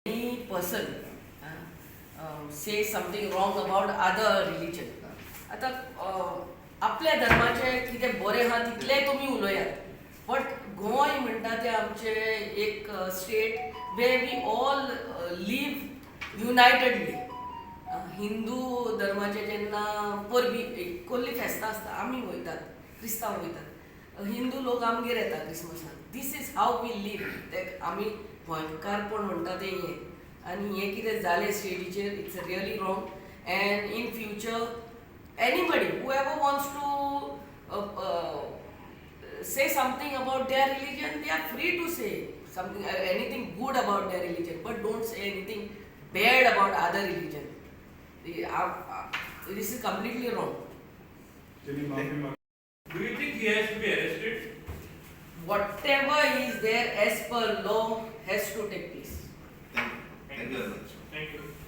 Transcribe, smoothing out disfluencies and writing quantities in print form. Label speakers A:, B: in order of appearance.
A: Any person say something wrong about other religion. आतां आपल्या धर्माचें कितें बरें आहा तितलेंय तुमी उलयात, बट गोंय म्हणटा तें आमचें एक state where we all live unitedly. Hindu धर्माचे जेन्ना परबी, कोल्ली फेस्तां आसता, आमी वयतात, क्रिस्तांव वयतात, हिंदू लोक आमगेर येता क्रिसमसाक. This is how we live. ते आमी गोंयकारपण म्हणटा तें हें. आनी हें कितें जालें स्टेजीचेर, it's really wrong, and in future anybody, whoever wants to say something about their religion, they are free to say something, anything good about their religion, but don't say anything bad about other religion. This is completely wrong.
B: त्यांनी माफी माग
C: Do you think he has to be arrested?
A: Whatever is there as per law has to take place.